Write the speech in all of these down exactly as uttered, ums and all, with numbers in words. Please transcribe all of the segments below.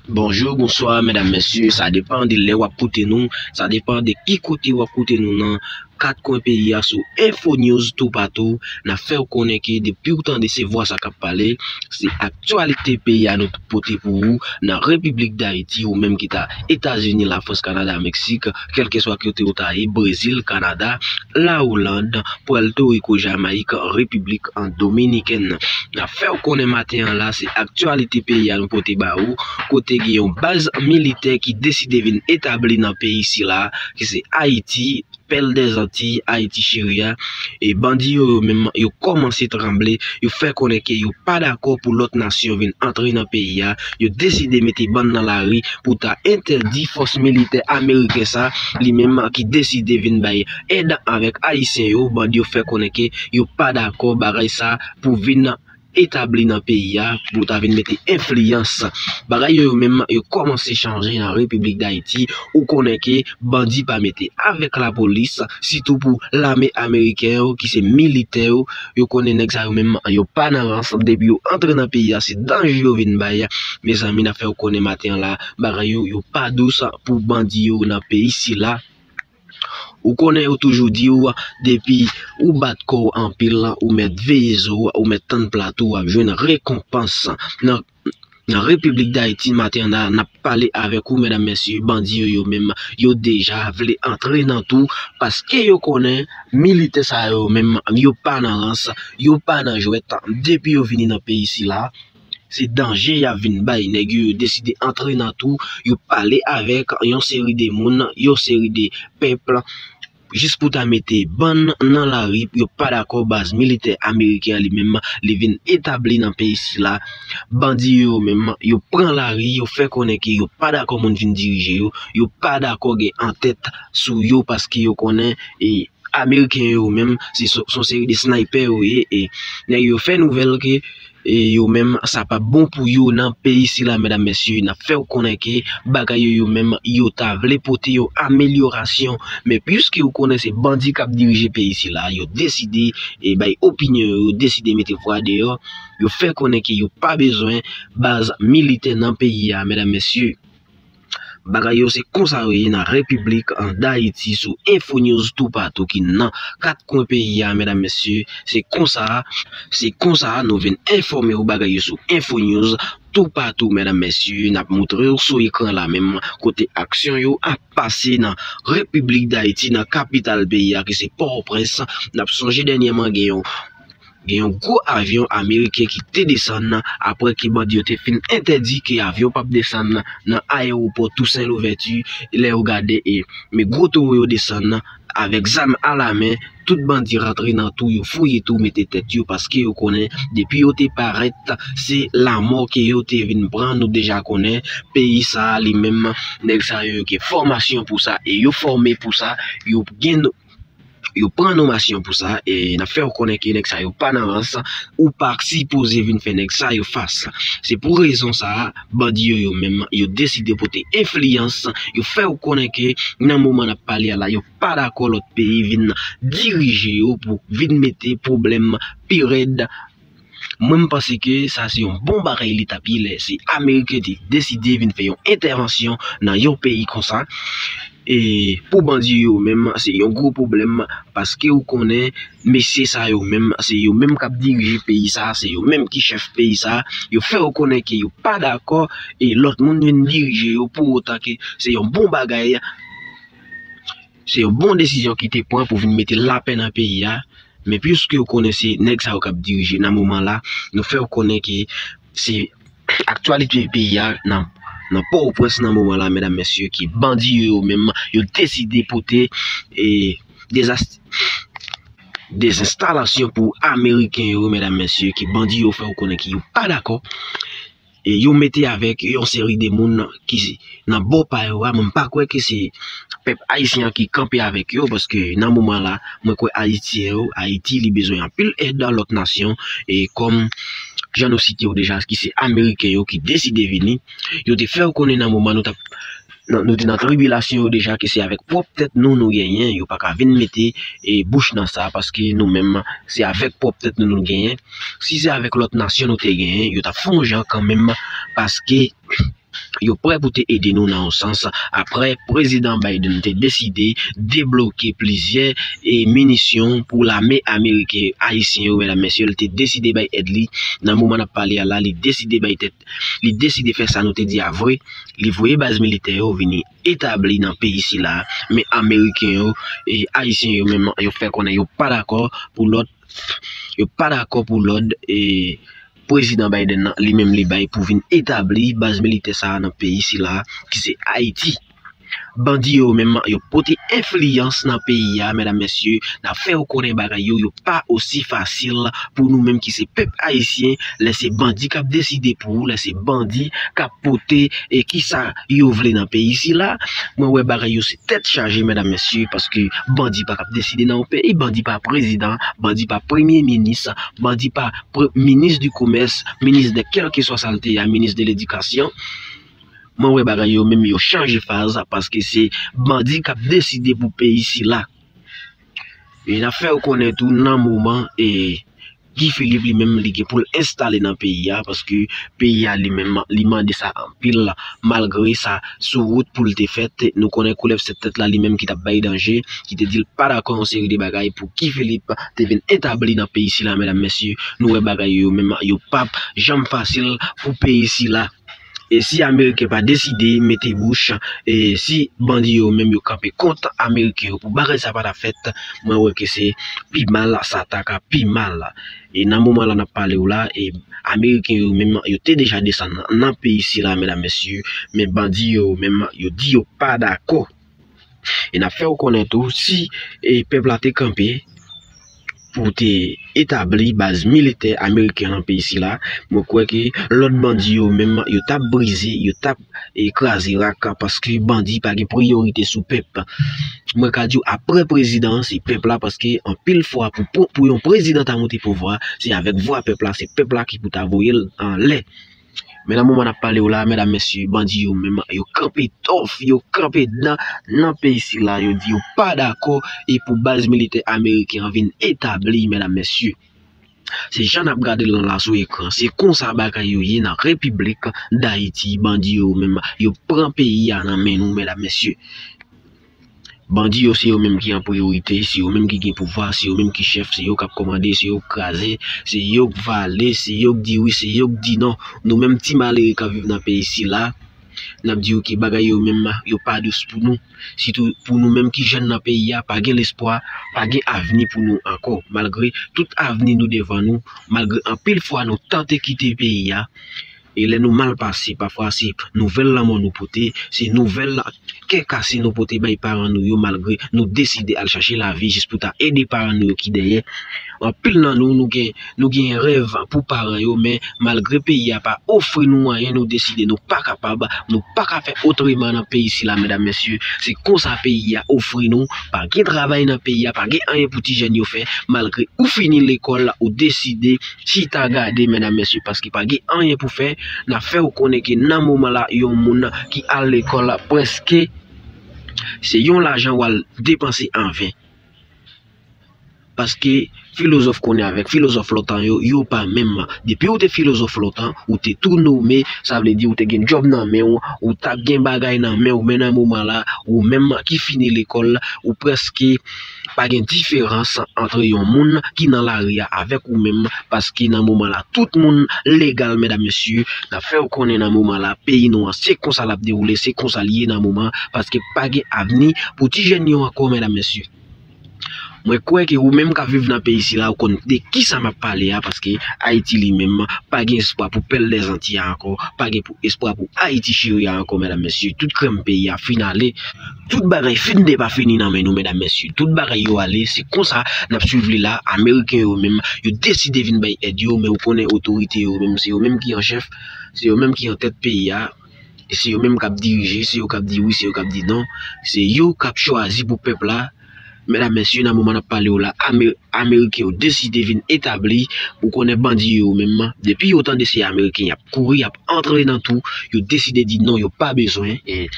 Bonjou, bonswa, medam, mesye, sa depan de lè w ap koute nou, sa depan de ki kote w ap koute nou nan kat kwen peyi a sou Info News toupatou. N ap fè w konnen ke depi w tande se vwa sa k ap pale, se aktyalite peyi a nou pote pou ou nan Repiblik Dayiti, ou menm ki ta Etazini, Lafrans, Kanada, Meksik, kèlkeswa kote w ta ye, Brezil, Kanada, Lawoland, Pwèlto Riko, Jamayik, Repiblik Dominikèn. N ap fè w konnen maten an la, se aktyalite peyi a nou pote ba ou, kote gen yon baz militè ki deside vin etabli nan peyi sila, ki se Ayiti, pèl dèzantiy, Ayiti cheri a. E bandi yo, yo menm, yo kòmanse tranble, yo fè konnen ke yo pa dakò pou lòt nasyon vin antre nan peyi a. Yo deside mete bann nan lari pou ta entèdi fòs militè ameriken sa, li menm ki deside vin bay èd avèk ayisyen yo. Bandi yo fè konnen ke yo pa dakò bagay sa pou vin etabli nan peyi a, pou ta vin mete enfliyans. Bagay yo, yo menm, yo kòmanse chanje nan Repiblik Dayiti. Ou konnen ke bandi pa mete avèk lapolis, sitou pou lame ameriken yo, ki se militè yo. Yo konnen nèg sa yo menm, yo pa nan rans. Depi yo antre nan peyi a, se danje yo vin bay. Mezanmi, n ap fè w konnen maten an la, bagay yo, yo pa dous pou bandi yo nan peyi sila. Ou konnen yo toujou di w, depi ou bat kò w anpil, ou mèt veye zo w, ou mèt tann plato w, w ap jwenn rekonpans. Nan, nan Repiblik Dayiti, maten an, n ap pale avèk ou, medam, mesye, bandi yo, yo menm, yo deja vle antre nan tou, paske yo konnen militè sa yo menm, yo pa nan rans, yo pa nan jwèt. Depi yo vini nan peyi sila, se danje y ap vin bay. Nèg yo, yo deside antre nan tou, yo pale avèk yon seri de moun, yon seri de pèp, jis pou ta mete bann nan lari. Yo pa dakò baz militè ameriken an li menm, li vin etabli nan peyi sila. Bandi yo menm, yo pran lari, yo fè konnen ke yo pa dakò moun vin dirije yo, yo pa dakò gen antèt sou yo, paske yo konnen, e, ameriken yo menm, se son, son seri de snaypè yo ye, e nèg yo fè nouvèl ke, e, yo menm, sa p ap bon pou yo nan peyi sila, medam, mesye. N ap fè w konnen ke bagay yo, yo menm, yo ta vle pote yon amelyorasyon. Men piske yo konnen se bandi k ap dirije peyi sila, yo deside, e, bay opinyon yo, yo deside mete vwa deyò. Yo fè konnen ke yo pa bezwen baz militè nan peyi a, medam, mesye. Bagay yo se konsa yo ye nan Repiblik Dayiti sou Info News toupatou ki nan kat kwen peyi a, medam, mesye. Se konsa, se konsa nou vin enfòme w bagay yo sou Info News toupatou, medam, mesye. N ap montre w sou ekran la menm kote aksyon yo ap pase nan Repiblik Dayiti, nan kapital peyi a ki se Pòtoprens. N ap sonje dènyèman gen yon Gen yon gwo avyon ameriken ki te desann apre ke bandi yo te fin entèdi ke avyon p ap desann nan ayewopò Tousen Louvèti. Lè yo gade, e, men gwo towo yo desann avèk zam alamen, tout bandi rantre nan tou, yo fouye tou, mete tèt yo, paske yo konnen depi yo te parèt, se lanmò ke yo te vin pran. Nou deja konnen peyi sa a li menm, nèg sa yo, yo gen fòmasyon pou sa, e yo fòme pou sa, yo gen yo pran nomasyon pou sa, e n ap fè w konnen ke nèg sa yo pa nan rans, ou pa sipoze vin fè nèg sa yo fas. Se pou rezon sa a, bandi yo, yo menm, yo deside pote enfliyans, yo fè w konnen ke nan moman n ap pale a la, yo pa dakò lòt peyi vin dirije yo pou vin mete pwoblèm pi rèd. Mwen, m panse ke sa se yon bon bagay li t ap ye lè se ameriken te deside vin fè yon entèvansyon nan yon peyi konsa. E pou bandi yo menm, se yon gwo pwoblèm, paske ou konnen mesye sa yo menm, se yo menm k ap dirije peyi sa, se yo menm ki chèf peyi sa. Yo fè w konnen ke yo pa dakò e lòt moun vin dirije yo, pou otan ke se yon bon bagay, se yon bon desizyon ki te pran pou vin mete lapè nan peyi a. Men piske yo konnen se nèg sa yo k ap dirije nan moman la, nou fè w konnen ke se aktyalite peyi a nan, nan Pòtoprens nan moman la, medam, mesye, ke bandi yo, yo menm, yo deside pote, e, dezas-, dezenstalasyon pou ameriken yo, medam, mesye, ke bandi yo fè w konnen ke yo pa dakò. E yo mete avèk yon seri de moun ki nan bò pa yo a, men m pa kwè ke se pèp ayisyen an ki kanpe avèk yo, paske nan moman la, mwen kwè ayisyen yo, Ayiti, li bezwen anpil èd lòt nasyon, e kòm jan nou site yo deja, ki se ameriken yo ki deside vini, yo te fè w konnen nan moman nou t ap, nan, nou te nan tribilasyon yo deja, ke se avèk pwòp tèt nou nou genyen, yo pa ka vin mete, e, bouch nan sa, paske nou menm, se avèk pwòp tèt nou nou genyen. Si se avèk lòt nasyon nou te genyen, yo t ap fè yon jan kanmenm, paske yo prè pou te ede nou nan yon sans. Apre, Prezidan Biden te deside debloke plizyè e minisyon pou lame ameriken, ayisyen yo, medam, mesye, li te deside bay èd li. Nan moman n ap pale a la, li deside bay tèt, li deside fè sa nou te di a vre. Li voye baz militè yo vini etabli nan peyi sila. Men ameriken yo e ayisyen yo menm, yo fè konnen yo pa dakò pou lòd, yo pa dakò pou lòd e Prezidan Biden nan, li menm, li bay pou vin etabli baz militè sa a nan peyi sila, ki se Ayiti. Bandi yo menm, yo pote enfliyans nan peyi a, medam, mesye, n ap fè yo konnen bagay yo, yo pa osi fasil pou nou menm ki se pèp ayisyen, lè se bandi k ap deside pou ou, lè se bandi k ap pote e kisa yo vle nan peyi sila. Mwen wè bagay yo se tèt chaje, medam, mesye, paske bandi pa k ap deside nan yon peyi, bandi pa prezidan, bandi pa premye minis, bandi pa pre-, minis di komès, minis de kèlkeswa sa l te ye a, minis de ledikasyon. Mwen wè bagay yo menm yo chanje faz, paske se bandi k ap deside pou peyi sila. E n ap fè yo konnen tou nan moman e Guy Philippe li menm li gen pou l enstale nan peyi a, paske peyi a li menm li mande sa anpil, malgre sa sou wout pou l te fèt. Nou konnen koulèv sèt tèt la li menm ki t ap bay danje, ki te di l pa dakò yon seri de bagay pou Guy Philippe te vin etabli nan peyi sila, medam, mesye. Nou wè bagay yo menm yo p ap janm fasil pou peyi sila. E si ameriken pa deside mete bouch, e si bandi yo menm yo kanpe kont ameriken yo pou bagay sa pa ta fèt, mwen wè ke se pi mal, sa ta ka pi mal. E nan moman la n ap pale w la, e ameriken yo menm yo te deja desann nan peyi sila, medam, mesye, men bandi yo menm yo di yo pa dakò. E n ap fè w konnen tou, si e pèp la te kanpe pou te etabli baz militè ameriken nan peyi sila, mwen kwè ke lòt bandi yo menm yo t ap brize, yo t ap e kraze rak, paske bandi pa gen priyorite sou pèp. Mwen ka di w, apre prezidan an, se pèp la, paske anpil fwa pou, pou, pou yon prezidan ta monte pouvwa, se avèk vwa pèp la, se pèp la ki pou ta voye l anlè. Men nan moman n ap pale w la, medam, mesye, bandi yo menm, yo kanpe tòf, yo kanpe dan nan peyi sila, yo di yo pa dakò e pou baz militè ameriken an vin etabli, medam, mesye. Se jan n ap gade l la sou ekran, se konsa bagay yo ye nan Repiblik Dayiti, bandi yo menm, yo pran peyi a nan men nou, medam, mesye. Bandi yo, se yo menm ki an priyorite, se yo menm ki gen pouvwa, se yo menm ki chèf, se yo k ap kòmande, se yo k kraze, se yo k vale, se yo k di wi, se yo k di non. Nou menm ti malere k ap viv nan peyi sila, n ap di yo ke bagay yo menm yo pa dous pou nou. Sitou pou nou menm ki jèn nan peyi a, pa gen lespwa, pa gen avni pou nou ankò. Malgre tout avni nou devan nou, malgre anpil fwa nou tante kite peyi a, e lè nou mal pase, pafwa se nouvèl lanmò nou pote, se nouvèl kè kase nou pote bay paran nou yo, malgre nou deside al chache lavi jis pou ta ede paran nou yo ki dèyè. Anpil nan nou, nou gen, nou gen rèv pou paran yo, men malgre peyi a pa ofri nou anyen, nou deside nou pa kapab, nou pa ka fè otreman nan peyi sila, medam, mesye. Se konsa peyi a ofri nou, pa gen travay nan peyi a, pa gen anyen pou ti jèn yo fè, malgre ou fini lekòl, ou deside chita gade, medam, mesye, paske pa gen anyen pou fè. N ap fè w konnen ke nan moman la, yon moun ki al lekòl prèske se yon lajan w al depanse an ven. Paske filozòf kounye a avèk filozòf lontan yo, yo pa menm. Depi w te filozòf lontan, ou te tou nome, sa vle di ou te gen djòb nan men w, ou t ap gen bagay nan men w, men nan moman la, ou menm ki fini lekòl, ou prèske pa gen diferans ant yon moun ki nan lari a avèk ou menm, paske nan moman la, tout moun legal, medam, mesye, n ap fè w konnen nan moman la, peyi nou an, se konsa l ap dewoule, se konsa l ye nan moman, paske pa gen avni pou ti jèn yo ankò, medam, mesye. Mwen kwè ke ou menm k ap viv nan peyi sila, ou konn de kisa m ap pale a, paske Ayiti li menm pa gen espwa pou pèl dèzanti a ankò, pa gen pou espwa pou Ayiti cheri a ankò, medam, mesye. Tout krèm peyi a fin ale, tout bagay fin depafini nan men nou, medam, mesye. Tout bagay yo ale, se konsa n ap swiv li la. Ameriken yo menm, yo deside vin bay èd yo, men ou konnen otorite yo menm, se yo menm ki an chèf, se yo menm ki an tèt peyi a, e se yo menm k ap dirije, se yo k ap di wi, se yo k ap di non, se yo k ap chwazi pou pèp la, Medam, mesye, nan moman n ap pale w la, Amer- Ameriken yo deside vin etabli. Ou konnen bandi yo menm, depi yo tande se Ameriken, y ap kouri, y ap antre nan twou. Yo deside di non, yo pa bezwen e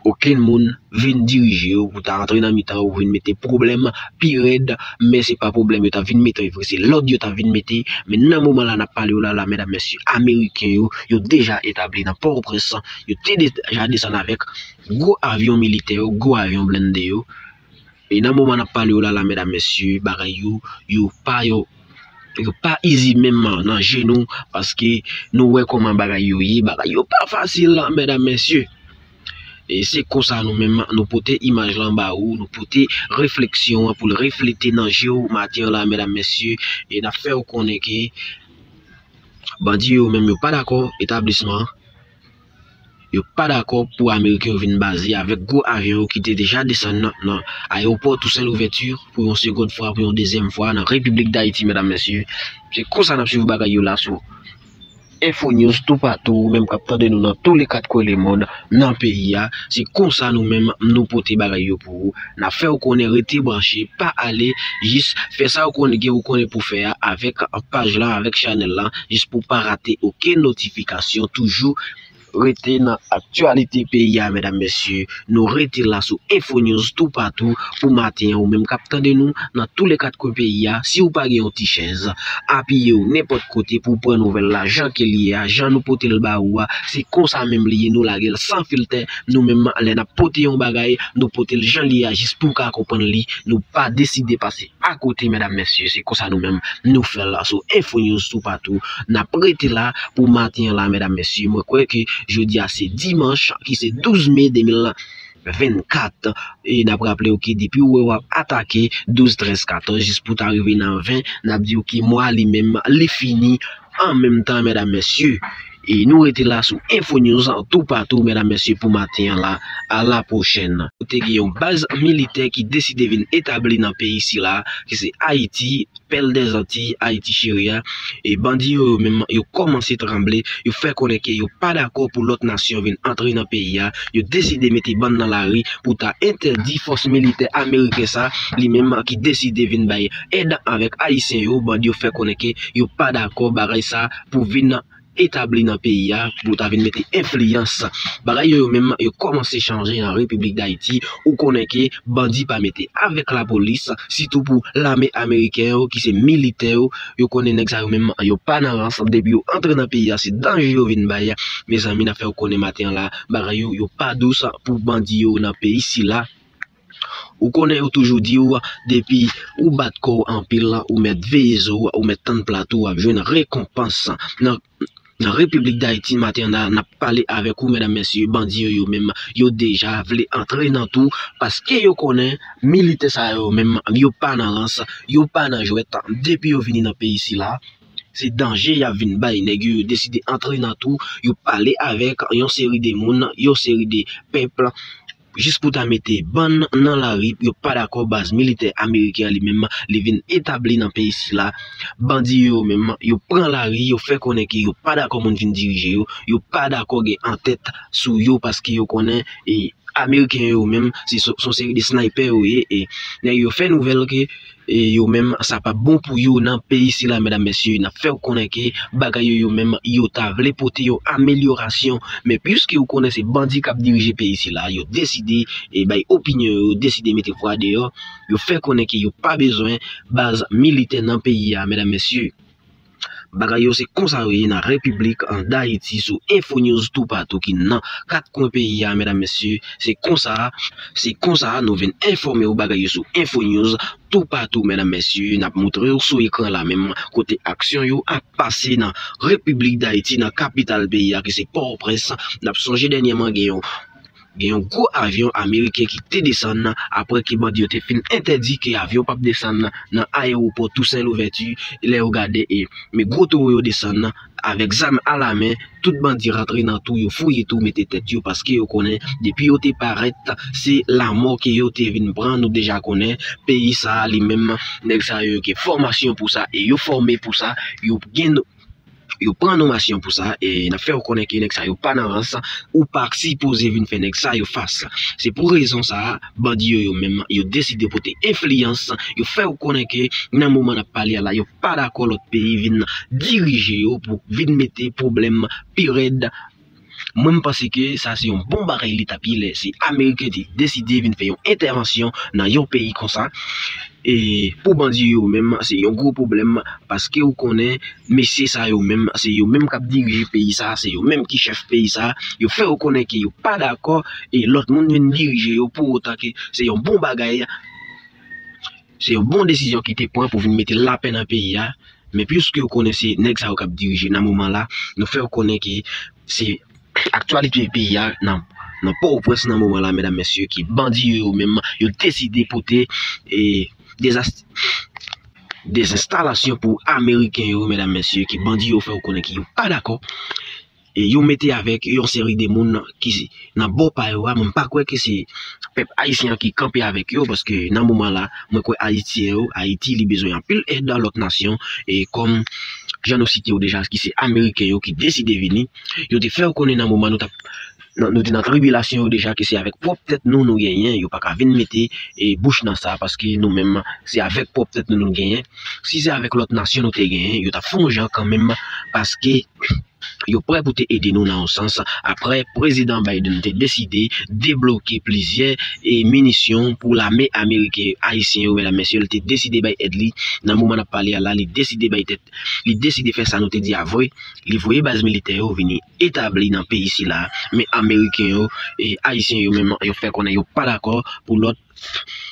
okenn moun vin dirije yo pou ta antre nan mitan yo, vin mete pwoblèm pi rèd. Men se pa pwoblèm yo t ap vin mete, vre, se lòd yo t ap vin mete. Men nan moman la n ap pale w la, la, medam, mesye, Ameriken yo, yo deja etabli nan Pòtoprens. Yo te deja desann avèk gwo avyon militè yo, gwo avyon blende yo. E nan moman n ap pale w la, la, medam, mesye, bagay yo, yo pa, yo, yo pa izi menm nan je nou, paske nou wè kòman bagay yo ye, bagay yo pa fasil, medam, mesye. E se konsa nou menm, nou pote imaj lan ba ou, nou pote refleksyon an pou l reflete nan je w maten an la, medam, mesye, e n ap fè w konnen ke bandi yo menm yo pa dakò etablisman an. Yo pa dakò pou Ameriken yo vin baze avèk gwo avyon yo ki te deja desann nan, nan ayewopò Tousen Louvèti pou yon segond fwa, pou yon dezyèm fwa nan Repiblik Dayiti, medam, mesye. Se konsa n ap swiv bagay yo la sou Info News toupatou, ou menm k ap tande nou nan tou le kat kwen lemonn, nan peyi a. Se konsa nou menm nou pote bagay yo pou ou. N ap fè w konnen, rete branche, pa ale, jis fè sa ou konnen gen ou konnen pou fè a avèk paj la, avèk chanèl la, jis pou pa rate okenn notifikasyon. Toujou rete nan aktyalite peyi a, medam, mesye. Nou rete la sou Info News toupatou pou maten an. Ou menm k ap tande nou nan tou le kat kwen peyi a, si w pa gen yon ti chèz, apiye w nenpòt kote pou w pran nouvèl la jan ke l ye a, jan nou pote l ba ou a. Se konsa menm li ye, nou lage l san filtè. Nou menm, lè n ap pote yon bagay, nou pote l jan li ye a, jis pou w ka konprann li. Nou pa deside pase akote, medam, mesye. Se konsa nou menm nou fè l la sou Info News toupatou. N ap rete la pou maten an la, medam, mesye. Mwen kwè ke jodi a se dimanch, ki se douz me de mil vennkat. E n ap raple w ke depi w wè w ap atake douz, trèz, katòz, jis pou ta rive nan ven, n ap di w ke mwa li menm, li fini an menm tan, medam, mesye. E nou rete la sou Info News toupatou, medam, mesye, pou maten an la. A la pwochèn. Kote gen yon baz militè ki deside vin etabli nan peyi sila, ki se Ayiti, pèl dèzantiy, Ayiti cheri a. E bandi yo, yo menm, yo kòmanse tranble. Yo fè konnen ke yo pa dakò pou lòt nasyon vin antre nan peyi a. Yo deside mete bann nan lari pou ta entèdi fòs militè ameriken sa, li menm ki deside vin bay èd avèk Ayisyen yo. Bandi yo fè konnen ke yo pa dakò bagay sa pou vin etabli nan peyi a, pou ta vin mete enfliyans. Bagay yo, yo menm, yo kòmanse chanje nan Repiblik Dayiti. Ou konnen ke bandi pa mete avèk lapolis, sitou pou lame ameriken yo, ki se militè yo. Yo konnen nèg sa yo menm, yo pa nan rans. Depi yo antre nan peyi a, se danje yo vin bay. Mezanmi, n ap fè w konnen maten an la, bagay yo, yo pa dous pou bandi yo nan peyi sila. Ou konnen yo toujou di w, depi ou bat kò w anpil, ou mèt veye zo w, ou mèt tann plato w, w ap jwenn rekonpans. Nan, nan Repiblik Dayiti, maten an, n ap pale avèk ou, medam, mesye, bandi yo, yo menm, yo deja vle antre nan twou, paske yo konnen militè sa yo menm, yo pa nan rans, yo pa nan jwèt. Depi yo vini nan peyi sila, se danje y ap vin bay. Nèg yo, yo deside antre nan twou, yo pale avèk yon seri de moun, yon seri de pèp, jis pou ta mete bann nan lari. Yo pa dakò baz militè ameriken an li menm, li vin etabli nan peyi sila. Bandi yo menm, yo pran lari, yo fè konnen ke yo pa dakò moun vin dirije yo, yo pa dakò gen antèt sou yo, paske yo konnen, e, ameriken yo menm, se son, son seri de snaypè yo ye, e nèg yo fè nouvèl ke e yo menm, sa p ap bon pou yo nan peyi sila, medam, mesye. N ap fè w konnen ke bagay yo, yo menm, yo ta vle pote yon amelyorasyon. Men piske ou konnen se bandi k ap dirije peyi sila, yo deside, e, bay opinyon yo, yo deside mete vwa deyò. Yo fè konnen ke yo pa bezwen baz militè nan peyi a, medam, mesye. Bagay yo se konsa yo ye nan Repiblik an Dayiti sou Info News toupatou ki nan kat kwen peyi a, medam, mesye. Se konsa, se konsa nou vin enfòme w bagay yo sou Info News toupatou, medam, mesye. N ap moutre w sou ekran la menm kote aksyon yo ap pase nan Repiblik Dayiti, nan kapital peyi a ki se Pòtoprens. N ap sonje dènyèman gen yon gen yon gwo avyon ameriken ki te desann apre ke bandi yo te fin entèdi ke avyon p ap desann nan ayewopò Tousen Louvèti. Lè yo gade, e, men gwo towo yo desann avèk zam alamen, tout bandi rantre nan twou, yo fouye twou, mete tèt yo, paske yo konnen depi yo te parèt, se lanmò ke yo te vin pran. Nou deja konnen peyi sa a li menm, nèg sa yo gen fòmasyon pou sa e yo fòme pou sa. Yo gen yo pran nonmasyon pou sa, e n ap fè w konnen ke nèg sa yo pa nan rans, ou pa sipoze vin fè nèg sa yo fas. Se pou rezon sa a, bandi yo, yo menm, yo deside pote enfliyans, yo fè w konnen ke nan moman n ap pale a la, yo pa dakò lòt peyi vin dirije yo pou vin mete pwoblèm pi rèd. Mwen, m panse ke sa se yon bon bagay li t ap ye lè se Ameriken te deside vin fè yon entèvansyon nan yon peyi konsa. E pou bandi yo menm, se yon gwo pwoblèm, paske ou konnen, mesye sa yo menm, se yo menm k ap dirije peyi sa, se yo menm ki chèf peyi sa, yo fè w konnen ke yo pa dakò, e lòt moun vin dirije yo pou otan ke se yon bon bagay, se yon bon desizyon ki te pran pou vin mete lapè nan peyi a. Men piske ou konnen se nèg sa yo k ap dirije nan moman la, nou fè w konnen ke se aktyalite peyi a nan, nan Pòtoprens nan moman la, medam, mesye, ki bandi yo, yo menm, yo deside pote, e, dezas-, dezenstalasyon pou Ameriken yo, medam, mesye, ki bandi yo fè w konnen ke yo pa dakò. E yo mete avèk yon seri de moun ki nan bò pa yo a, mwen m pa kwè ke se pèp ayisyen an ki kanpe avèk yo, paske nan moman la, mwen kwè Ayisyen yo, Ayiti, li bezwen anpil èd lòt nasyon, e kòm jan nou site yo deja, ki se Ameriken yo ki deside vini, yo te fè w konnen nan moman nou t ap, nan, nou te nan tribilasyon yo deja, ke se avèk pwòp tèt nou nou genyen, yo pa ka vin mete, e, bouch nan sa, paske nou menm, se avèk pwòp tèt nou nou genyen. Si se avèk lòt nasyon nou te genyen, yo t ap fè yon jan kanmenm, paske yo prè pou te ede nou nan yon sans. Aprè, prezidan Biden te deside debloke plizyè, e, minisyon pou lame ameriken, ayisyen yo, medam, mesye, li te deside bay èd li. Nan moman n ap pale a la, li deside bay tèt, li deside fè sa nou te di a vre. Li voye baz militè yo vini etabli nan peyi sila. Men ameriken yo, e, ayisyen yo menm, yo fè konnen yo pa dakò pou lòd,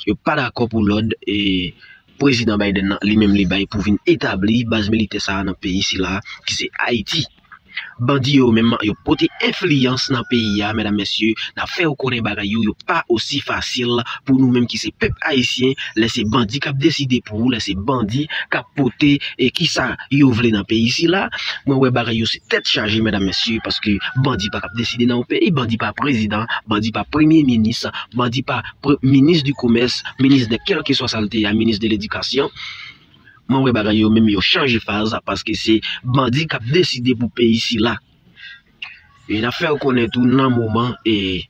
yo pa dakò pou lòd, e, prezidan Biden nan, li menm li bay pou vin etabli baz militè sa a nan peyi sila, ki se Ayiti. Bandi yo menm, yo pote enfliyans nan peyi a, medam, mesye, n ap fè w konnen bagay yo, yo pa osi fasil pou nou menm ki se pèp ayisyen, lè se bandi k ap deside pou ou, lè se bandi k ap pote, e, kisa yo vle nan peyi sila. Mwen wè bagay yo se tèt chaje, medam, mesye, paske bandi pa k ap deside nan yon peyi, bandi pa prezidan, bandi pa premye minis, bandi pa pre-, minis di komès, minis de kèlkeswa sa l te ye a, minis de ledikasyon. Mwen wè bagay yo menm yo chanje faz, paske se bandi k ap deside pou peyi sila. E n ap fè w konnen tou nan moman, e,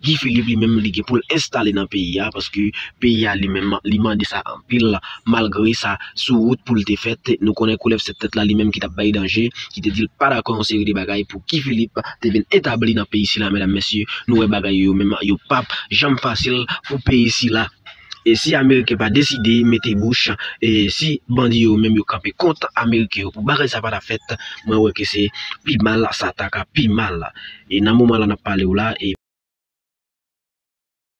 Guy Philippe li menm li gen pou l enstale nan peyi a, paske peyi a li menm li mande sa anpil, malgre sa sou wout pou l te fèt. Nou konnen koulèv sèt tèt la li menm ki t ap bay danje, ki te di l pa dakò yon seri de bagay pou Guy Philippe te vin etabli nan peyi sila, medam, mesye. Nou wè bagay yo menm yo p ap janm fasil pou peyi sila. E si ameriken pa deside mete bouch, e si bandi yo menm yo kanpe kont ameriken yo pou bagay sa pa ta fèt, mwen wè ke se pi mal, sa ta ka pi mal. E nan moman la n ap pale w la, e